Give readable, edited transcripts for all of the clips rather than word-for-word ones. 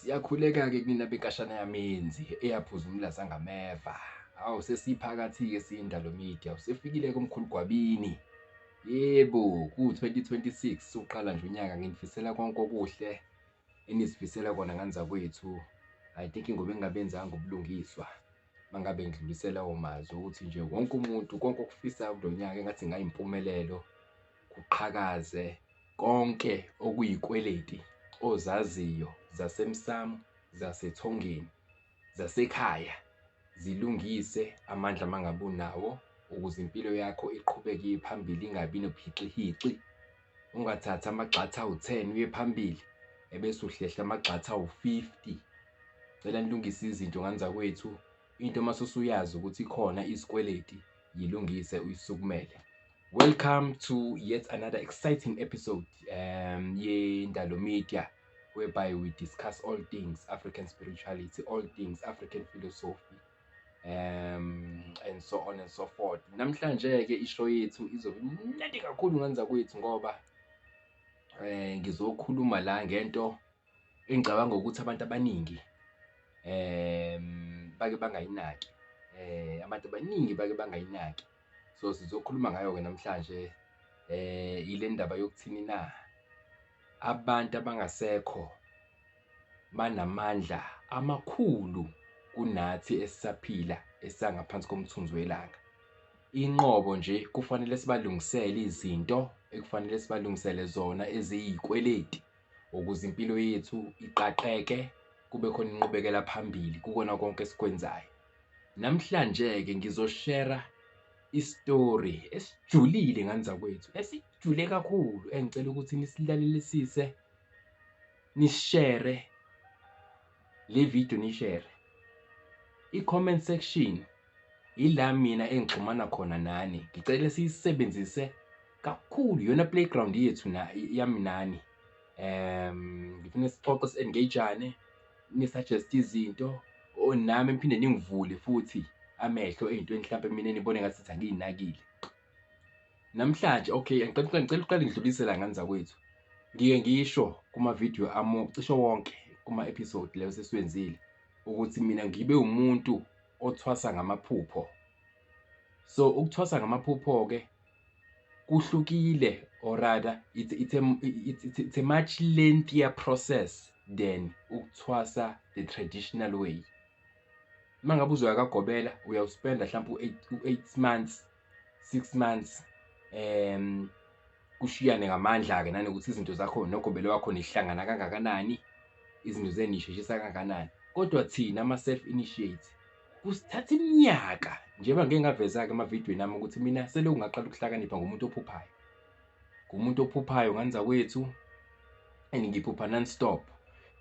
Siyakhuleka-ke kunina benkashana yamenzi eyaphuza umlaza ngameva. Hawu, sesiphakathi-ke siyindalo media, usefikile-ke umkhulu Gwabini. Yebo, ku-2026 uqala nje unyaka, nginifisela konke okuhle enizifisela kona ngane zakwethu. I think ngoba engingabenzanga ubulungiswa mangabe ngidlulisela lawo mazwi ukuthi nje wonke umuntu konke okufisayo kulo nyaka engathi kungayimpumelelo, kuqhakaze konke okuyikweleti ozaziyo zasemsamo, zasethongeni, zasekhaya, zilungise amandla mangabe unawo ukuze impilo yakho iqhubeke iye phambili ingabi nobuhixihixi. Ungathathi amagxathu awu-10 uye phambili ebese uhlehla amagxathu awu-50. Cela nilungise izinto ngane zakwethu. Into mase usuyazi ukuthi ikhona isikweleti, yilungise uyisukumele. Welcome to yet another exciting episode yeNdalo Media, whereby we discuss all things African spirituality, all things African philosophy, and so on and so forth. Namhlanje ke ishow yethu izobe imnandi kakhulu ngane zakwethu ngoba ngizokhuluma la ngento engicabanga ukuthi abantu abaningi bake bangayinaki, abantu abaningi bake bangayinaki. So sizokhuluma ngayo-ke namhlanje ile ndaba yokuthini na, abantu abangasekho banamandla amakhulu kunathi esisaphila esangaphansi komthunzi welanga. Inqobo nje kufanele sibalungisele izinto ekufanele sibalungisele zona eziyikweleti ukuze impilo yethu iqaqeke, kube khona inqubekela phambili kukona konke esikwenzayo. Namhlanje-ke ngizoshera isitori esijulile ngane zakwethu, esijule kakhulu, engicela ukuthi nisilalelisise, nishere le video, nishere i-comment section. Ila mina engixhumana khona nani, ngicela siyisebenzise kakhulu, iyona playground yethu na yami nani. Ngifuna sixoxe, si-engage-ane, ni-suggest izinto, nami niphinde ningivule futhi amehlo ey'ntweni mhlampe mina enibone ngathi angiyinakile. Namhlanje, okay, ngicela uqale ngidlulise la ngane zakwethu. Ngike ngisho kuma-video ami cishe wonke, kuma-episode leyo sesiwenzile, ukuthi mina ngibe umuntu othwasa ngamaphupho. So ukuthwasa ngamaphupho-ke kuhlukile, or rather it's a much lengthier process than ukuthwasa the traditional way. Uma ngabe uzoya kagobela uyawuspenda mhlawumbe u-8 months, 6 months, kushiyane ngamandla-ke nanokuthi izinto zakho nogobela wakho nihlangana kangakanani, izinto zenu nisheshisa kangakanani. Kodwa thina ama-self initiate kusithatha iminyaka, njengoba ngike ngaveza-ke emavidiyweni ami ukuthi mina selokhu ngaqala ukuhlakanipha ngumuntu ophuphayo. Ngumuntu ophuphayo ngane zakwethu, and ngiphupha non-stop.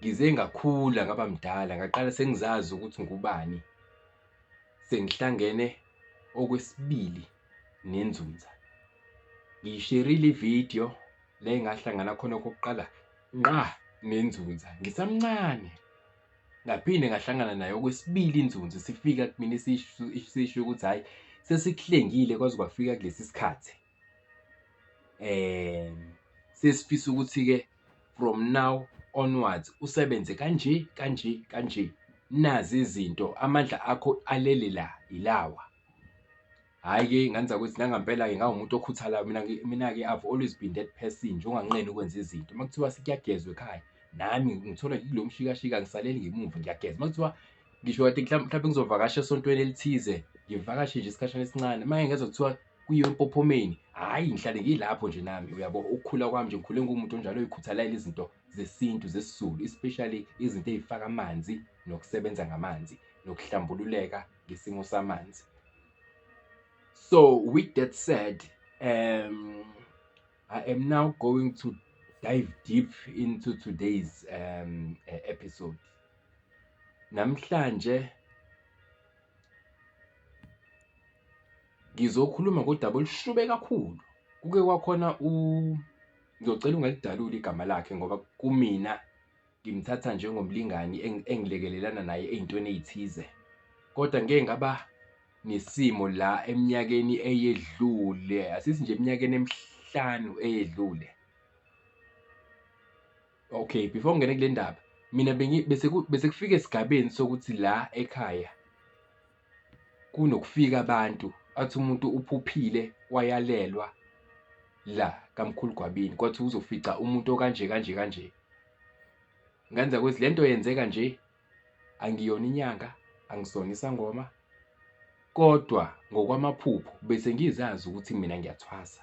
Ngize ngakhula ngaba mdala, ngaqala sengizazi ukuthi ngubani, sengihlangene okwesibili nenzunza. Ngiyisherile ividiyo le engahlangana khona okokuqala ngqa nenzunza ngisamncane. Ngaphinde ngahlangana nayo okwesibili inzunza isifika kumina isisho ukuthi hhayi sesikuhlengile kwaze kwafika kulesi sikhathi. Sesifisa ukuthi-ke from now onwards usebenze kanje kanje kanje, nazi izinto amandla akho alele la ilawa. Hhayi-ke ngane zakwethu, nangampela-ke ngawumuntu okhuthalayo mina. Mina-ke I've always been that person nje onganqeni ukwenza izinto. Uma kuthiwa kuyagezwa ekhaya, nami ngithola kulo mshikashika, ngisaleli ngemuva, ngiyageza. Uma kuthiwa ngisho kade mhlawumbe ngizovakasha esontweni elithize, ngivakashe nje isikhashana esincane, uma ngezwa kuthiwa kuyiwe empophomeni, hhayi ngihlale ngilapho nje nami, uyabo. Ukukhula kwami nje ngikhule nguwumuntu onjalo oyikhuthalela izinto zesintu zesiZulu, especially izinto ey'faka amanzi nokusebenza ngamanzi nokuhlambululeka ngesimo samanzi. So with that said, I am now going to dive deep into today's episode. Namhlanje ngizokhuluma ngodaba olushube kakhulu. Kuke kwakhona ngizocela ungalidaluli igama lakhe ngoba kumina ngimthatha njengomlingani engilekelelana naye ey'ntweni ey'thize. Kodwa ngike ngaba nesimo la eminyakeni eyedlule, asithi nje eminyakeni emihlanu eyedlule. Okay, before ngingene kule ndaba, Mina bese bese kufika esigabeni sokuthi la ekhaya kunokufika abantu athi umuntu uphuphile wayalelwa la kaMkhulu Gwabini kwathi uzofica umuntu okanje kanje kanje. Ngenza ukuthi lento yenzeka nje angiyona inyanga, angisona isangoma, kodwa ngokwamaphupho bese ngizazi ukuthi mina ngiyathwasa.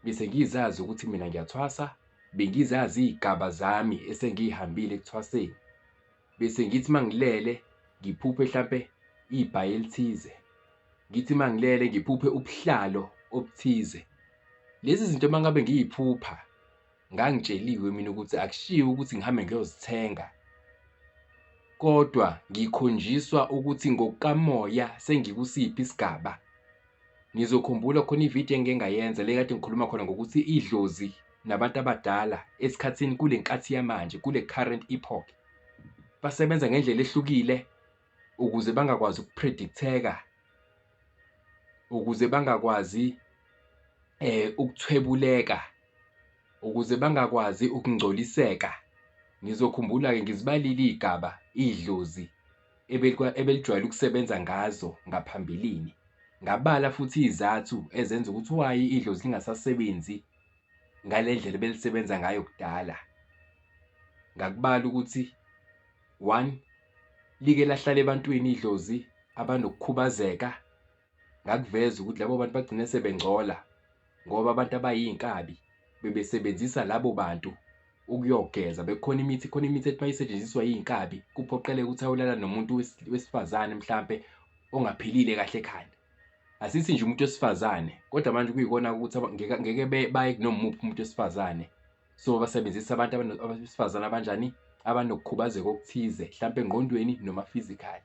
Bese ngizazi ukuthi mina ngiyathwasa, bengizazi iy'gaba zami esengiy'hambile ekuthwaseni. Bese ngithi uma ngilele ngiphuphe hlampe ibhayi elithize, ngithi uma ngilele ngiphuphe ubuhlalo obuthize. Lezi zinto uma ngabe ngiy'phupha ngangitsheliwe mina ukuthi akushiwo ukuthi ngihambe ngiyozithenga, kodwa ngikhonjiswa ukuthi ngokukamoya sengikusiphi isigaba. Nizokhumbula khona ividiyo engike ngayenza le kade ngikhuluma khona ngokuthi idlozi nabantu abadala esikhathini kule nkathi yamanje, kule current epoch, basebenza ngendlela ehlukile ukuze bangakwazi uku-predict-eka, ukuze bangakwazi ukuthwebuleka, ukuze bangakwazi ukungcoliseka. Nizokhumbula-ke ngizibalile iy'gaba idlozi ebelijwayele ukusebenza ngazo ngaphambilini. Ngabala futhi iy'zathu ezenza ukuthi why idlozi lingasasebenzi ngale ndlela ebelisebenza ngayo kudala. Ngakubala ukuthi one, like lahlala ebantwini idlozi abanokukhubazeka. Ngakuveza ukuthi labo bantu bagcine sebengcola ngoba abantu abayinkabi bebesebenzisa labo bantu ukuyogeza. Bekukhona imithi, khona imithi ethi mayisetshenziswa iy'nkabi kuphoqeleke ukuthi ayolala nomuntu wesifazane mhlampe ongaphilile kahle ekhanda. Asithi nje umuntu wesifazane, kodwa manje kuyikona ukuthi ngeke baye kunoma umuphi umuntu wesifazane. So basebenzisa abantu abesifazane abanjani, abanokukhubazeka okuthize hlampe engqondweni noma physically.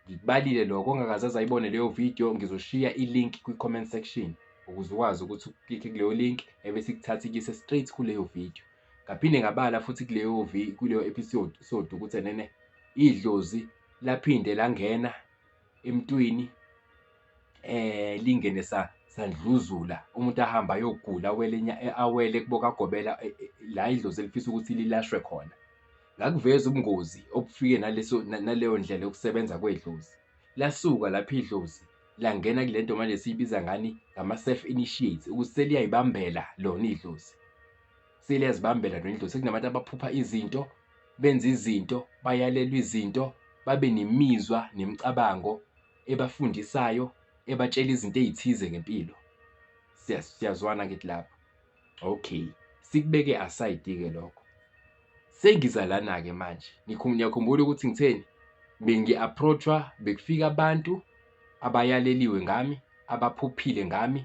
Ngikubalile lokho, ongakaze aze ayibone leyo video ngizoshiya i-link kwi-comment section ukuze ukwazi ukuthi uklikhe kuleyo link ebese ikuthatha ikuyise straight kuleyo video. Ngaphinde ngabala futhi kuleyo episode ukuthi enene idlozi laphinde langena emntwini lingene sandluzula, umuntu ahambe ayogula awele awele kubo kagobela la idlozi elifisa ukuthi lilashwe khona. Ngakuveza ubungozi obufike naleso naleyo ndlela yokusebenza kwedlozi. Lasuka lapho idlozi langena kule nto manje esiyibiza ngani, ngama-self initiates, ukuthi seliyayibambela lona idlozi. Seliyazibambela lona idlozi. Sekunabantu abaphupha izinto, benze izinto, bayalelwe izinto, babe nemizwa nemicabango ebafundisayo, ebatshela izinto ey'thize ngempilo. Siyazwana ngithi lapho. Okay, sikubeke aside-ke lokho. Sengiza lana-ke manje, niyakhumbula ukuthi ngitheni? Bengi-approach-wa, bekufika abantu abayaleliwe ngami, abaphuphile ngami,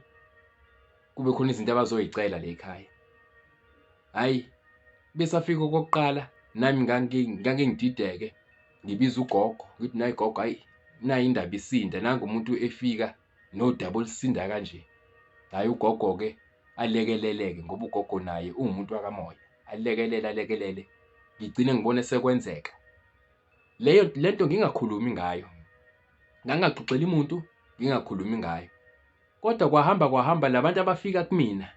kube khona izinto abazoyicela la ekhaya. Hhayi, besafika okokuqala nami ngangingidideke, ngibiza ugogo, ngithi nayi gogo, hhayi nayi indaba isinda, nangu umuntu efika nodaba olusinda kanje. Hhayi ugogo-ke alekeleleke ngoba ugogo naye uwumuntu wakamoya, alekelele alekelele, ngigcine ngibone sekwenzeka. Leyo lento ngingakhulumi ngayo, ngangingaxoxeli muntu, ngingakhulumi ngayo. Kodwa kwahamba kwahamba labantu abafika kumina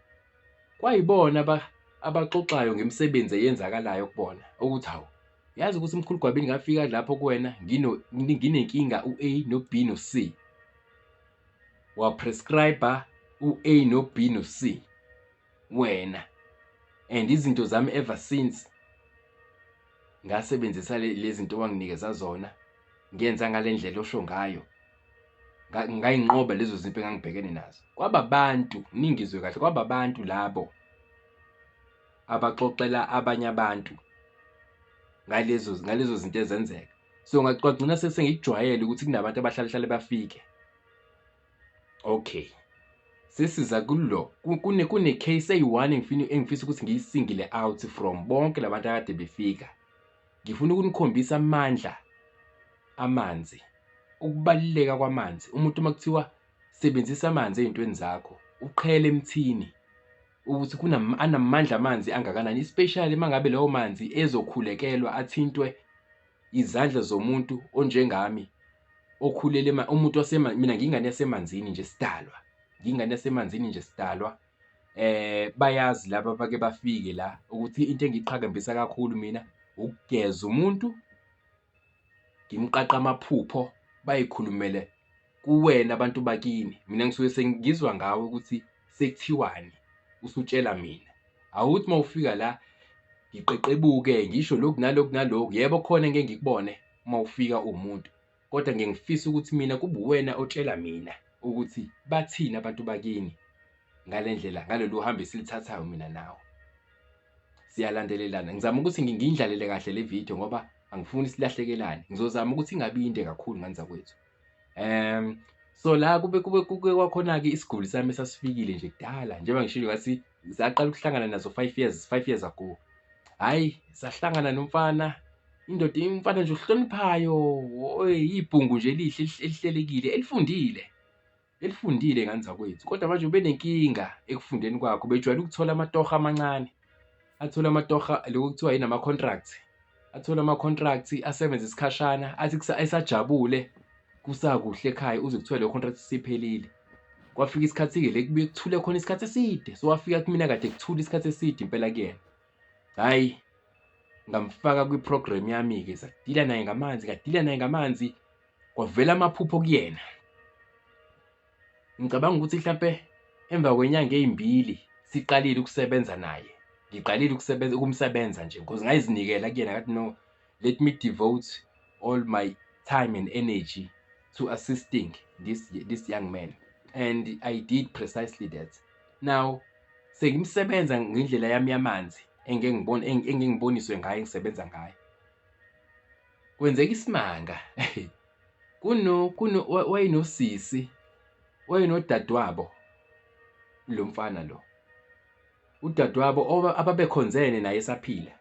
kwayibona abaxoxayo ngemisebenzi eyenzakalayo kubona ukuthi hawu, yazi ukuthi Mkhulu Gwabini ngafika lapho kuwena nginenkinga u-A no-B no-C. Wa-prescribe u-A no-B no-C wena, and izinto zami ever since ngasebenzisa lezi zinto owanginikeza zona, ngenza ngale ndlela osho ngayo, ngayinqoba lezo zimpi engangibhekene nazo. Kwaba bantu, ningizwe kahle, kwaba abantu labo abaxoxela abanye abantu ngalezo zinto ezenzeka. So ngagcina sengikujwayele ukuthi kunabantu abahlale hlale bafike. Okay, sesiza kulo kune case eyi-one engifisa ukuthi ngiyi-single out from bonke labantu akade befika. Ngifuna ukunikhombisa amandla amanzi, ukubaluleka kwamanzi. Umuntu uma kuthiwa sebenzisa amanzi ey'ntweni zakho, uqhele emthini ukuthi anamandla amanzi angakanani, especially uma ngabe lawo manzi ezokhulekelwa athintwe izandla zomuntu onjengami okhulele umuntu mina ngiyingane yasemanzini nje sidalwa, ngiyingane yasemanzini nje sidalwa. Bayazi laba abake bafike la ukuthi into engiyiqhakambisa kakhulu mina ukugeza umuntu, ngimqaqe amaphupho bayikhulumele kuwena abantu bakini. Mina ngisuke sengizwa ngawe ukuthi sekuthiwani usutshela mina. Awuthi uma ufika la ngiqeqebuke ngisho lokhu nalokhu nalokhu, yebo khona ngeke ngikubone uma ufika uwumuntu, kodwa ngike ngifise ukuthi mina kube uwena otshela mina ukuthi bathini abantu bakini ngale ndlela, ngalolu hambo esilithathayo mina nawe. Siyalandelelana, ngizama ukuthi ngiyindlalele kahle le video ngoba angifuni silahlekelane. Ngizozama ukuthi ingabi yinde kakhulu ngane zakwethu. So la kube kube kuke kwakhona-ke isiguli sami esasifikile nje kudala, njengoba ngishilo ngathi saqala ukuhlangana naso 5 years ago. Hhayi, sahlangana nomfana, indoda umfana nje ohloniphayo, ibhungu nje elihle elihlelekile, elifundile, elifundile ngane zakwethu. Kodwa manje ubenenkinga ekufundeni kwakhe, ubejwayele ukuthola amatoho amancane, athole amatoho lokhu okuthiwa yini ama-contract, athole ama-contract asebenze isikhashana, athi esajabule kusakuhle ekhaya uzwe kuthiwa leyo contract isiphelile. Kwafika isikhathi-ke le kubuye kuthule khona isikhathi eside, so wafika kumina kade kuthule isikhathi eside impela kuyena. Hhayi, ngamfaka kwi-program yami-ke sadila naye ngamanzi, ngadila naye ngamanzi, kwavela amaphupho kuyena. Ngicabanga ukuthi hlampe emva kwenyanga ey'mbili siqalile ukusebenza naye, ngiqalile ukusebenza ukumsebenza nje because ngazinikela kuyena ngathi no, let me devote all my time and energy to assisting this young man and I did precisely that. Now sengimsebenza ngendlela yami yamanzi engike ngibone engike ngiboniswe ngayo engisebenza ngayo. Kwenzeka isimanga kuno kuno wayenosisi wayenodadewabo lo mfana lo, udadewabo ababekhonzene naye esaphila.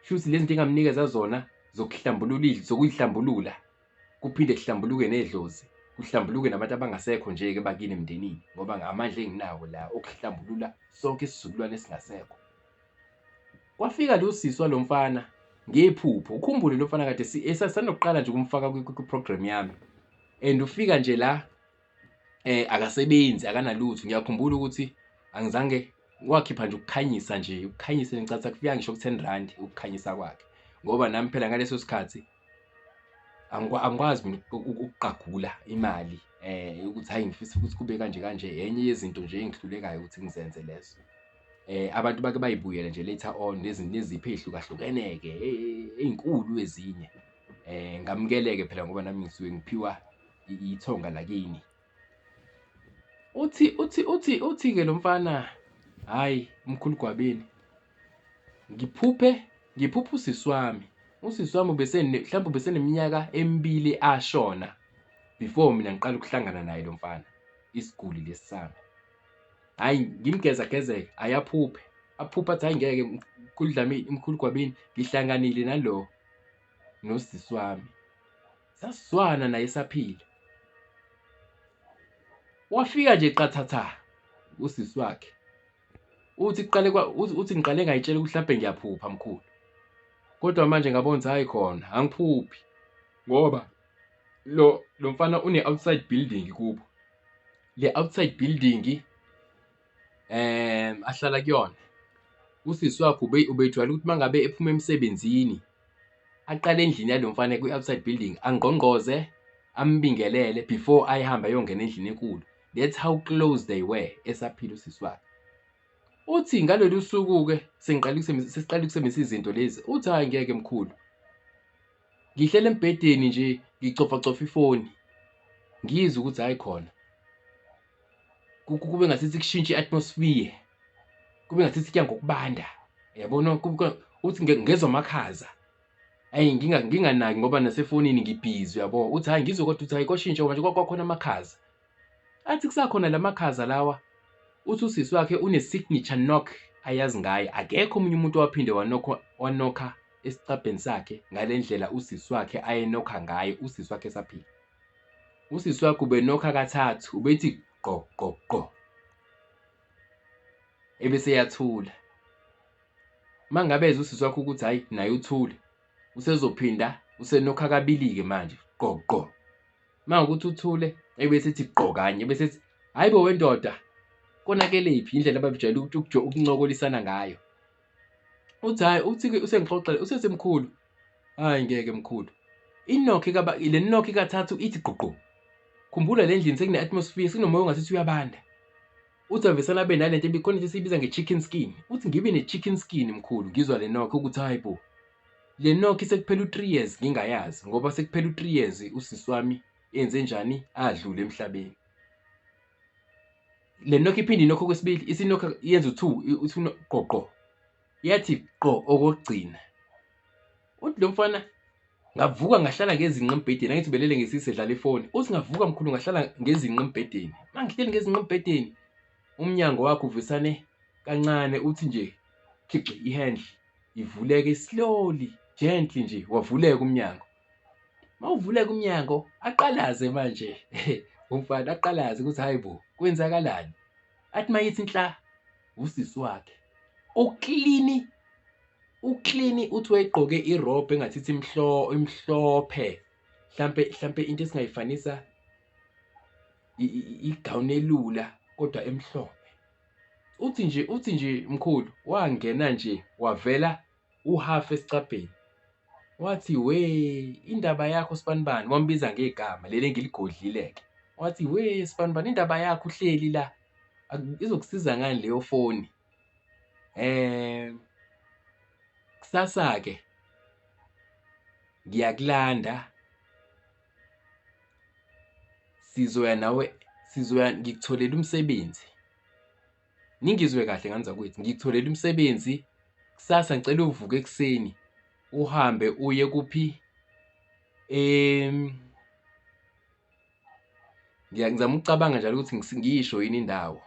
Shuthi lezi zinto engamnikeza zona zokuhlambulula zokuyihlambulula kuphinde kuhlambuluke nedlozi, kuhlambuluke nabantu abangasekho nje-ke bakini emndenini ngoba amandla enginawo la okuhlambulula sonke isizukulwane esingasekho. Kwafika lo sisi walo mfana ngephupho, ukhumbule lo mfana kade esasanokuqala nje ukumfaka kwi-program yami and ufika nje la akasebenzi akanalutho. Ngiyakhumbula ukuthi angizange wakhipha nje ukukhanyisa nje ukukhanyisa ngicatha kufika ngisho ku-10 rand ukukhanyisa kwakhe ngoba nami phela ngaleso sikhathi angikwazi mina ukuqagula imali ukuthi hayi ngifisa ukuthi kube kanje kanje, enye yezinto nje engihlulekayo ukuthi ngizenze lezo. Abantu bake bayibuyele nje later on nezipho ey'hlukahlukene-ke ey'nkulu ezinye. Ngamukeleke phela ngoba nami ngisuke ngiphiwa ithonga lakini. Uthi uthi uthi uthi-ke lo mfana, hhayi umkhulu Gwabini, ngiphuphe usisi wami, usisi wami mhlawumbe ubeseneminyaka emibili ashona before mina ngiqale ukuhlangana naye lo mfana, isiguli lesi sami. Hhayi ngimgeza gezeke, ayaphuphe, aphuphe athi hhayi ngeke mkhulu Dlamini, mkhulu Gwabini ngihlanganile nalo nosisi wami, sasizwana naye esaphila. Wafika nje qathatha usisi wakhe, uthi kuqale uthi ngiqale ngayitshela ukuthi hlampe ngiyaphupha mkhulu, kodwa manje ngabona ukuthi hhayi khona angiphuphi ngoba lo mfana une-outside building kubo, le outside building ahlala kuyona, usisi wakhe ubejwayele ukuthi uma ngabe ephuma emsebenzini aqale endlini yalo mfana kwi-outside building angqongqoze ambingelele before ayihambe ayongena endlini enkulu. That's how close they were esaphila usisi wakhe. Uthi ngalolu suku-ke sengiqale sesiqale ukusebenzisa izinto lezi, uthi hhayi ngeke mkhulu, ngihleli embhedeni nje ngicofacofa ifoni, ngizwe ukuthi hhayi khona kube ngasithi kushintsha i-atmosphere, kube ngasithi kuya ngokubanda, yabona uthi ngezwa amakhaza. Hhayi nginganaki ngoba nasefonini ngibhizi uyabo, uthi hhayi ngizwe kodwa ukuthi hhayi kwashintsha manje kwakhona amakhaza. Athi kusakhona la makhaza lawa, uthi usisi wakhe une-signature knock ayazi ngaye, akekho omunye umuntu owaphinde wanokha esicabheni sakhe ngale ndlela usisi wakhe ayenokha ngayo usisi wakhe esaphila. Usisi wakhe ubenokha kathathu, ubethi gqo gqo gqo, ebese eyathula. Uma ngabe ezwa usisi wakhe ukuthi hhayi naye uthule, usezophinda usenokha kabili-ke manje gqo gqo. Uma kuwukuthi uthule ebese ethi gqo kanye, ebese ethi hhayi bo wendoda. Konakelephi? Indlela ababejwayele ukuncokolisana ngayo. Uthi hhayi, uthi-ke usengixoxela usethi mkhulu, hhayi ngeke mkhulu. Inokhi kaba le nokhi kathathu ithi gqugqu. Khumbula le ndlini sekune-atmosphere, sekunomoya ongathi uyabanda. Uthi avesane abe nalento ebikhona into esiyibiza nge-chicken skin. Uthi ngibe ne-chicken skin mkhulu, ngizwa le nokhi ukuthi hhayi bo. Le nokhi sekuphela u-3 years ngingayazi ngoba sekuphela u-3 years usisi wami enze njani adlule emhlabeni. Le nokhi iphinde inokho kwesibili, isinokha yenza u-2, uthi qoqo. Yathi qo okokugcina. Uthi lo mfana ngavuka ngahlala ngezinqa embhedeni, angithi ubelele ngesisu edlala ifoni. Uthi ngavuka mkhulu ngahlala ngezinqa embhedeni. Mangihleli ngezinqa embhedeni, umnyango wakhe uvesane kancane uthi nje khiqi i-handle ivuleke slowly, gently nje wavuleka umnyango. Mawuvuleka umnyango aqalaze manje umfana aqalaze ukuthi hayi bo kwenzakalani. Athi mayethi nhla usisi wakhe uklini uklini, uthi wayegqoke irobhe engathi ithi imhlophe, mhlampe into esingayifanisa igawuni elula kodwa emhlophe. Uthi nje mkhulu wangena nje wavela uhalf esicabheni. Wathi we indaba yakho sibanibani, wambiza ngegama leli engiligodlile-ke. Wathi we sibanibani indaba yakho uhleli la, izokusiza ngani leyo foni? Kusasa-ke ngiyakulanda sizoya nawe, sizoya ngikutholele umsebenzi. Ningizwe kahle ngane zakwethu, ngikutholele umsebenzi kusasa, ngicela uvuke ekuseni uhambe uye kuphi? Ngizama ukucabanga njalo ukuthi ngiyisho yini indawo.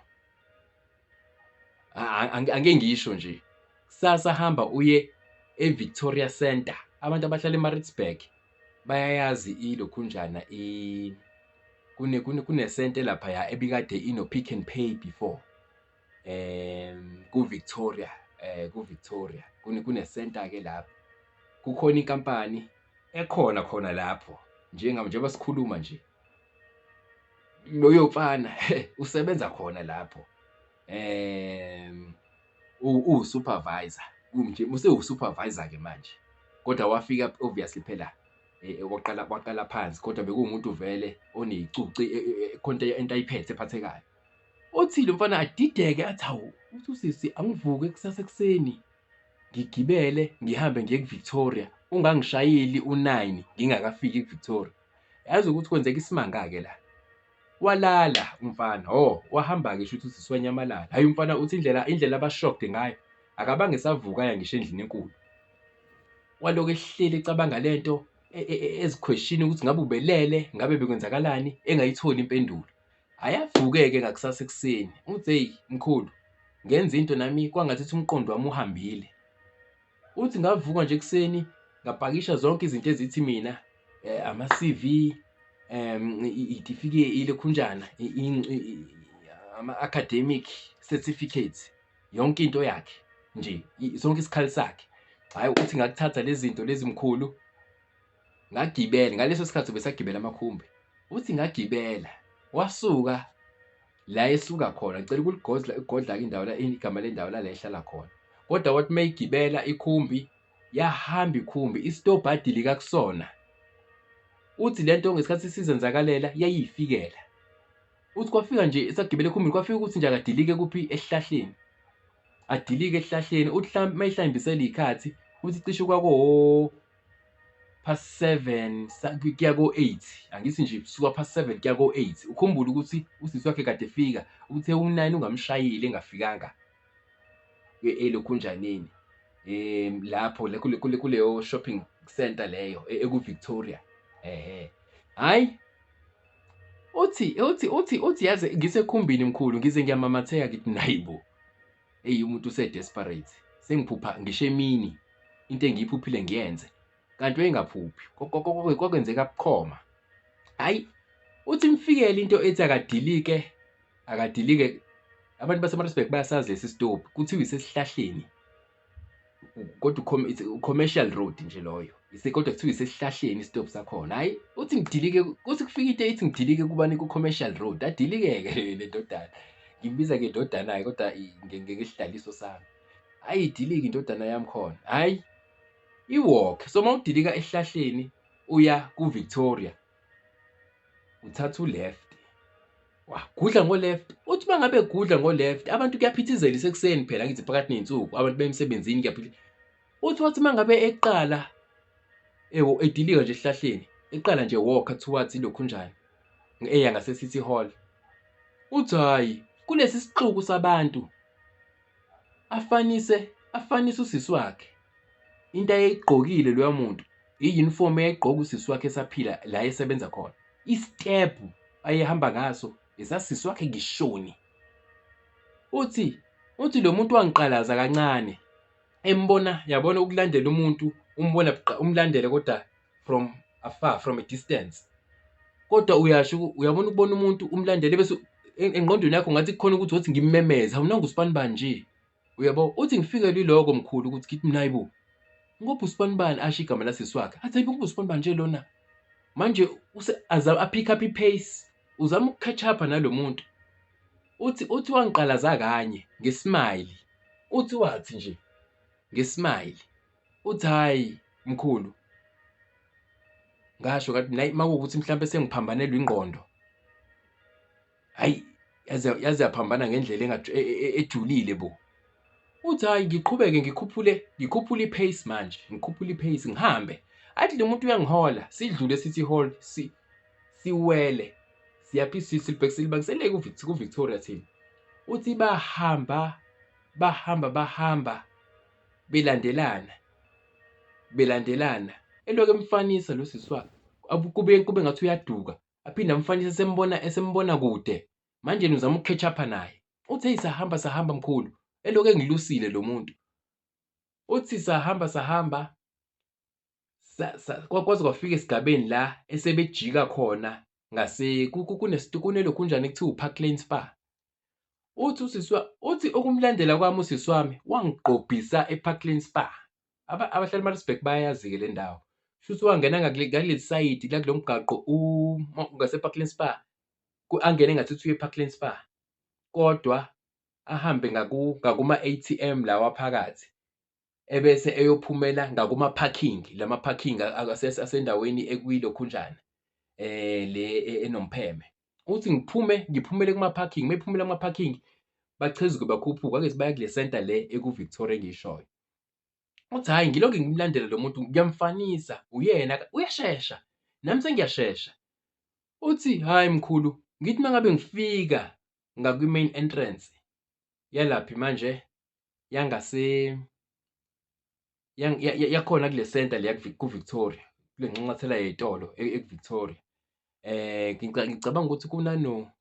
Angeke ngisho nje. Kusasa hamba uye e-Victoria Centre. Abantu abahlala eMaritzburg bayayazi ilokhunjana kune-centre laphaya ebikade ino-Pick n Pay before. Ku-Victoria, ku-Victoria kune-centre-ke lapho. Kukhona inkampani ekhona khona lapho njengoba sikhuluma nje. Loyo mfana usebenza khona lapho. Uwu-supervisor nje, usewu-supervisor-ke manje. Kodwa wafika obviously phela waqala phansi kodwa bekuwumuntu vele oneyicuci khona into ayiphethe ephathekayo. Uthi lo mfana adideke athi hawu, uthi usisi angivuke kusasa ekuseni ngigibele ngihambe ngiye ku-Victoria, ungangishayeli u-9 ngingakafiki ku-Victoria. Yazi ukuthi kwenzeka isimanga-ke la. Walala umfana, oh wahamba-ke shuthi usisi wanyamalala. Hhayi umfana uthi indlela aba-shocked ngayo, akabange esavuka aya ngisho endlini enkulu. Walokhu ehleli ecabanga lento ezikhweshini ukuthi ngabe ubelele, ngabe bekwenzakalani, engayitholi impendulo. Hhayi avuke-ke ngakusasa ekuseni, uthi hheyi mkhulu ngenza into nami kwangathi umqondo wami uhambile. Uthi ngavuka nje ekuseni ngapakisha zonke izinto ezithi mina ama-C_V, ilokhunjana ama-academic certificates, yonke into yakhe nje, sonke isikhali sakhe. Hhayi uthi ngakuthatha lezi zinto lezi mkhulu ngagibela, ngaleso sikhathi ubesagibela amakhumbi. Uthi ngagibela wasuka la esuka khona, ngicela ukuligodla igodla-ke indawo la, igama lendawo la la ehlala khona. Kodwa wathi uma egibela ikhumbi, yahamba ikhumbi, isitobhi adilika kusona. Uthi lento ngesikhathi isizenzakalela yayiyifikela. Uthi kwafika nje esagibela ekhumbini, kwafika ukuthi nje akadilike kuphi esihlahleni. Adilike esihlahleni, uthi uma ehlambisela iy'khathi, uthi cishe kwako past 7 kuya ko-8, angithi nje kusuka past 7 kuya ko-8. Ukhumbule ukuthi usisi wakhe kade efika, uthe u-9 ungamshayeli engafikanga elokhunjaneni lapho kuleyo shopping centre leyo eku-Victoria. Ehhe, hhayi uthi uthi uthi uthi yazi ngisekhumbini mkhulu ngize ngiyamamatheka ngithi nayi bo, eyi umuntu use-desperate, sengiphupha ngisho emini into engiyiphuphile ngiyenze kanti wayengaphuphi, kwakwenzeka bukhoma. Hhayi uthi imfikele into ethi akadilike, akadilike. Abantu baseMaritzburg bayasazi lesi sitobhi, kuthiwa isesihlahleni kodwa commercial road nje loyo, kodwa kuthiwa isesihlahleni isitobhi sakhona. Hhayi uthi ngidilike, kuthi kufika into ethi ngidilike kubani ku-commercial road, adilike-ke le ndodana. Ngimbiza ngendodana-ke kodwa ngesidlaliso sami. Hhayi idilike indodana yami khona, hhayi i-walk. So uma udilika esihlahleni uya ku-Victoria, uthatha u-left, wagudla ngo-left. Uthi uma ngabe egudla ngo-left, abantu kuyaphithizela isekuseni phela angithi phakathi ney'nsuku, abantu baya emsebenzini kuyaphithizela. Uthi wathi uma ngabe eqala edilika nje esihlahleni, eqala nje walk-a towards ilokhunjana eya ngase-City Hall. Uthi hhayi kulesi sixuku sabantu afanise afanise usisi wakhe into ayeyigqokile loya muntu i-uniform eyayigqoka usisi wakhe esaphila la esebenza khona isitebhu ayehamba ngaso esasisi wakhe ngishoni uthi uthi lo muntu wangiqalaza kancane embona yabona ukulandela umuntu umbona umlandele kodwa from afar from a distance kodwa uyasho uyabona ukubona umuntu umlandele bese engqondweni yakho ngathi kukhona ukuthi wothi ngimmemeze awunanga usibanibani nje uyabo uthi ngifikelwe iloko mkhulu ukuthi ngithi mina hayibo ngoba usibanibani asho igama lasisi wakhe athi hayibo ngoba usibanibani nje lona manje apick up i-pace uzama uku-catch up nalo muntu uthi uthi wangiqalaza kanye ngesmile uthi wathi nje ngesmile uthi hhayi mkhulu ngasho ngathi mina uma kuwukuthi mhlampe sengiphambanelwa ingqondo hhayi yaze yaze yaphambana ngendlela ejulile bo. Uthi hhayi ngiqhubeke ngikhuphule ngikhuphule i-pace manje ngikhuphule i-pace ngihambe. Athi lo muntu uyangihola sidlule City Hall siwele siyaphi silibangise le ku-Victoria thina. Uthi bahamba bahamba bahamba belandelana belandelana elokhu emfanisa lo sisi wakhe kube kube ngathi uyaduka aphinde amfanise esembona esembona kude manje yena uzama uku-catch up naye uthi hey sahamba sahamba mkhulu elokhu engilusile lo muntu uthi sahamba sahamba kwaze kwafika esigabeni la esebejika khona ngase kunelokhunjana ekuthiwa uPark Lane Spa. Uthi usisi uthi ukumlandela kwami usisi wami wangigqobhisa ePark Lane Spa. Abahlali eMaritzburg bayayazi-ke le ndawo. Shuthi wangena ngakuleli sayidi la kulo mgaqo ngase-Park Lane Spa, angene ngathi uthi uya ePark Lane Spa, kodwa ahambe ngakuma-A_T_M lawa aphakathi. Ebese eyophumela ngakuma-parking, lama-parking asendaweni ekuyilokhunjana le enompheme. Uthi ngiphume ngiphumele kuma-parking, uma ephumela kuma-parking bachezuke bakhuphuke angithi baya kule centre le eku-Victoria engiyishoyo. Uthi hhayi ngilokhu ngimlandela lo muntu ngiyamfanisa uyena uyashesha nami sengiyashesha. Uthi hhayi mkhulu ngithi uma ngabe ngifika ngakwi-main entrance yalaphi manje yangase yakhona kule centre le ku-Victoria kule nxanxathela yey'tolo eku-Victoria. Ngicabanga ukuthi kunano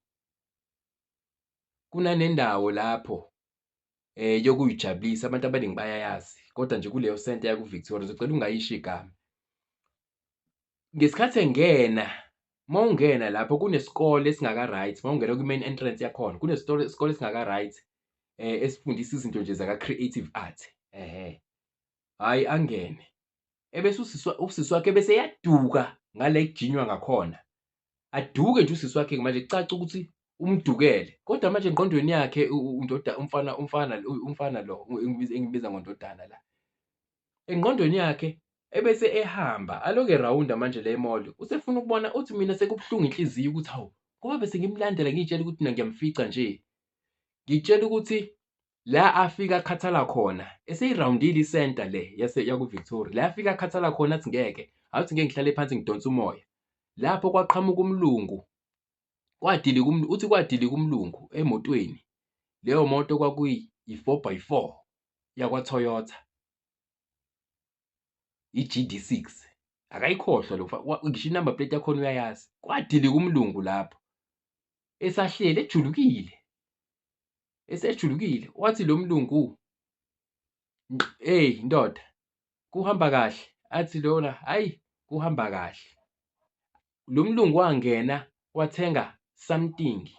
kunanendawo lapho yokuy'jabulisa abantu abaningi bayayazi kodwa nje kuleyo centre yaku-Victoria ngizocela ungayisho igama. Ngesikhathi engena uma ungena lapho kunesikole esingaka-right uma ungena kwi-main entrance yakhona kunesitolo isikole esingaka-right esifundisa izinto nje zaka-creative art ehhe. Hhayi angene ebese usisi usisi wakhe bese eyaduka ngale kujinywa ngakhona. Aduke nje usisi wakhe manje kucace ukuthi umdukele kodwa manje engqondweni yakhe undoda umfana umfana umfana lo engimbiza ngondodana la. Engqondweni yakhe ebese ehamba aloku erawunda manje le mall usefuna ukubona uthi mina sekubuhlungu inhliziyo ukuthi hawu ngoba bese ngimlandela ngiyitshela ukuthi mina ngiyamfica nje. Ngikutshela ukuthi la afika akhathala khona eseyirawundile isenta le yase yaku-Victoria la afika akhathala khona athi ngeke awuthi ngeke ngihlale phansi ngidonse umoya. Lapho kwaqhamuka umlungu kwadilika uthi kwadilika umlungu emotweni leyo moto kwakuyi-four by four yakwa-Toyota. I-G_D six akayikhohlwa lo ngisho i-number plate yakhona uyayazi. Kwadilika umlungu lapho esahleli ejulukile, esejulukile wathi lo mlungu, eyi ndoda kuhamba kahle, athi lona hhayi kuhamba kahle. Lo mlungu wangena wathenga something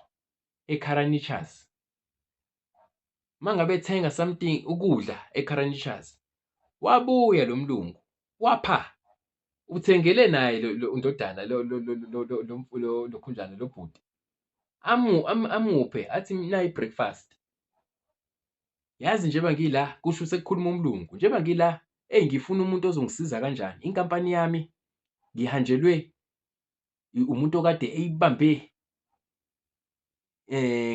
eCaranchas. Uma ngabe ethenga something ukudla eCaranchas, wabuya lo mlungu wapha uthengele naye lo ndodana lo lo lo lo lo lokhunjana lo bhuti. Amuphe athi nayi i-breakfast. Yazi njengoba ngila kusho sekukhuluma umlungu, njengoba ngila eyi ngifuna umuntu ozongisiza kanjani, inkampani yami ngihanjelwe umuntu okade eyibambe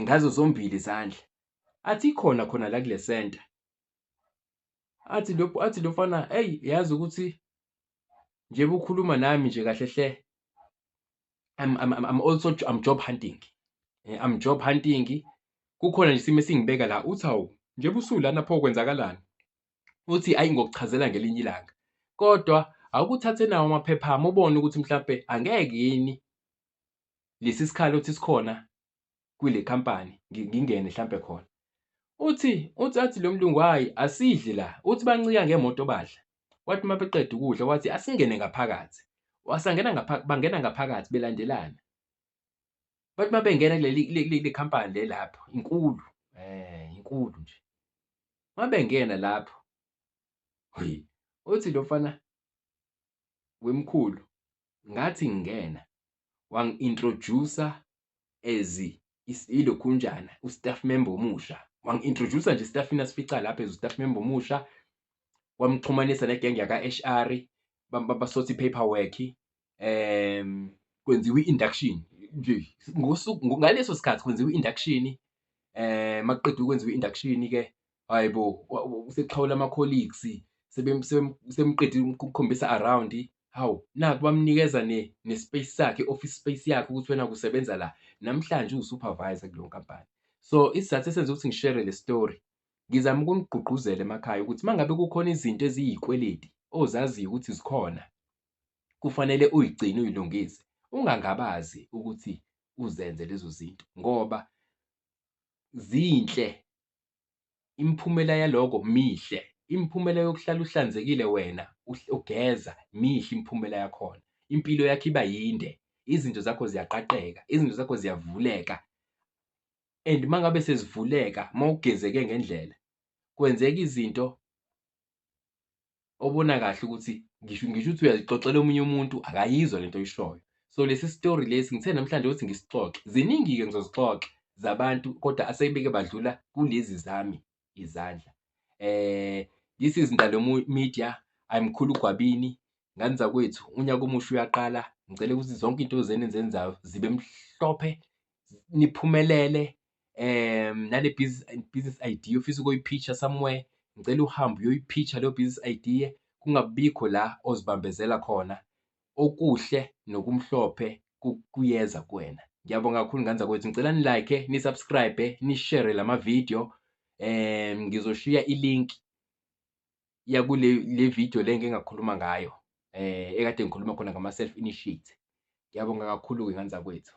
ngazo zombili izandla. Athi ikhona khona la kule senta. Athi lo mfana, eyi yazi ukuthi njengoba ukhuluma nami nje kahle hle, I'm also I'm job hunting. I'm job hunting. Kukhona nje isimo esingibeka la, uthi hawu njengoba usulana pho kwenzakalani? Uthi ayi ngokuchazela ngelinye ilanga. Kodwa awukuthathe nawo amaphepha ami ubone ukuthi mhlampe angeke yini lesi sikhala othi sikhona kule khampani ngingene hlampe khona. Uthi athi lo mlungu hhayi asidli la, uthi bancika ngemoto badla. Wathi uma beqeda ukudla wathi asingene ngaphakathi. Wasangena bangena ngaphakathi belandelana. Bathi uma bengena kuleli kule khampani le lapho inkulu, inkulu nje. Uma bengena lapho, uthi lo mfana wemkhulu ngathi ngingena wangi-introduce-a as ilokhunjana u-staff member omusha. Wangi-introduce-a nje estaffini asifica lapho as u-staff member omusha, wamxhumanisa negenge yaka-H_R, basotha i-paperwork, kwenziwa i-induction nje ngosuku ngaleso sikhathi kwenziwa i-induction. Makuqedwa ukwenziwa i-induction-ke, hhayi bo, sekuxhawula ama-colleagues, semqedile ukukhombisa around. Hawu, naku bamnikeza ne-space sakhe, i-office space yakhe ukuthi wena kusebenza la. Namhlanje uwu-supervisor kuleyo nkampani. So isizathu esenza ukuthi ngishere le story, ngizama ukunigqugquzela emakhaya ukuthi uma ngabe kukhona izinto eziyikweleti ozaziyo ukuthi zikhona, kufanele uyigcine uyilungise, ungangabazi ukuthi uzenze lezo zinto ngoba zinhle. Imiphumela yaloko mihle, imiphumela yokuhlala uhlanzekile wena ugeza mihle imiphumela yakhona. Impilo yakho iba yinde, izinto zakho ziyaqaqeka, izinto zakho ziyavuleka and uma ngabe sezivuleka uma ugezeke ngendlela kwenzeka izinto obona kahle ukuthi ngisho ukuthi uyazixoxela omunye umuntu akayizwa lento oyishoyo. So lesi story lesi ngithe namhlanje ukuthi ngisixoxe, ziningi-ke ngizozixoxa zabantu kodwa asebeke badlula kulezi zami izandla. This is Ndalo Media, I'm Mkhulu Gwabini. Ngane zakwethu, unyaka omusha uyaqala. Ngicela ukuthi zonke into zenu enizenzayo zibe mhlophe, niphumelele. Nale business idea ofisa ukuyiphitsha somewhere, ngicela uhambe uyoyiphitsha leyo business idea, kungabikho la ozibambezela khona. Okuhle nokumhlophe kuyeza kuwena. Ngiyabonga kakhulu ngane zakwethu, ngicela ni-like, ni-subscribe, ni-share lama video. Ngizoshiya i-link yakule le video le engike ngakhuluma ngayo, ekade ngikhuluma khona ngama-self initiate. Ngiyabonga kakhulu-ke ngane zakwethu.